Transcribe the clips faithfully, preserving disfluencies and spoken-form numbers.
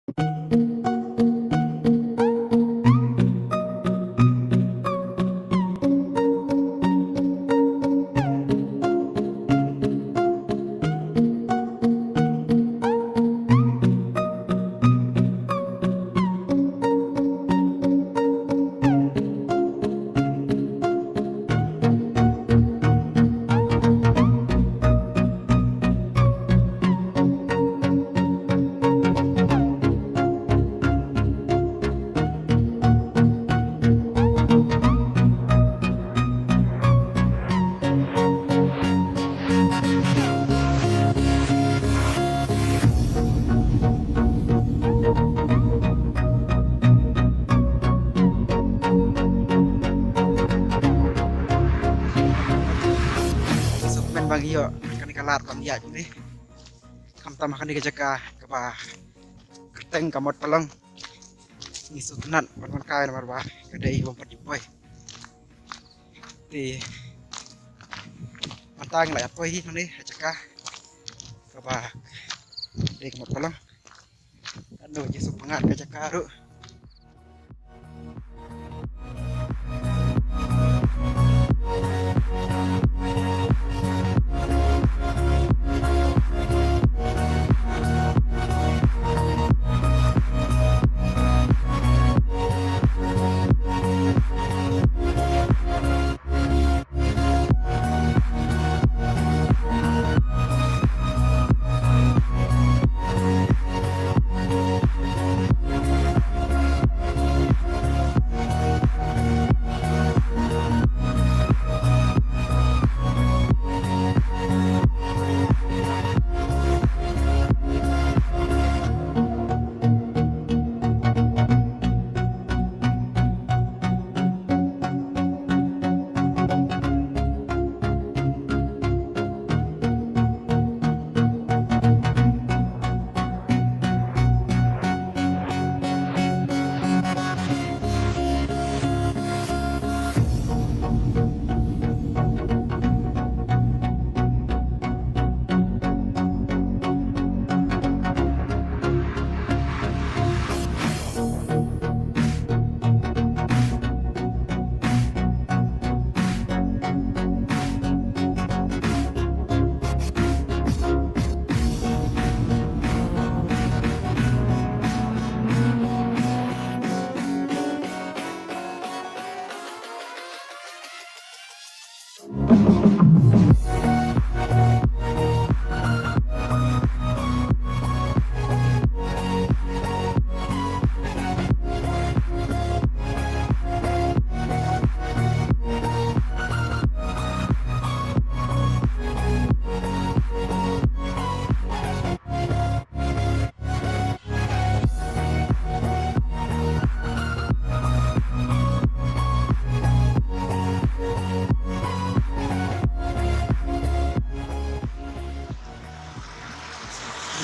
Suk men bang ïoh kane ka lad ban ïaid ne. Khamtam ha kane ka jaka kaba kyrteng ka Mot Palong. Ngi sngewtynnat ban wan kai namar ba ka dei bym pat ju poi. Te mynta ngi la ïa poi hi hangne ha jaka kaba dei ka Mot Palong. Ano ji suk pyngat ka jaka ruh.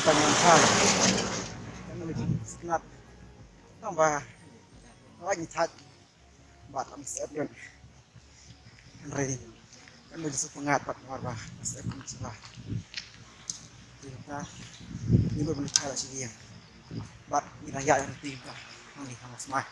Tang ngan thang. Kan ngi snap. Tang ba. Lagi thaj. Bad am sep len. Hynrei kan ngi suk pyngat bad namar ba sep kum sep ba. Kita ni ba beli kala sigi ya. Bad ni dang ya yang tim ka. Ni hang smai.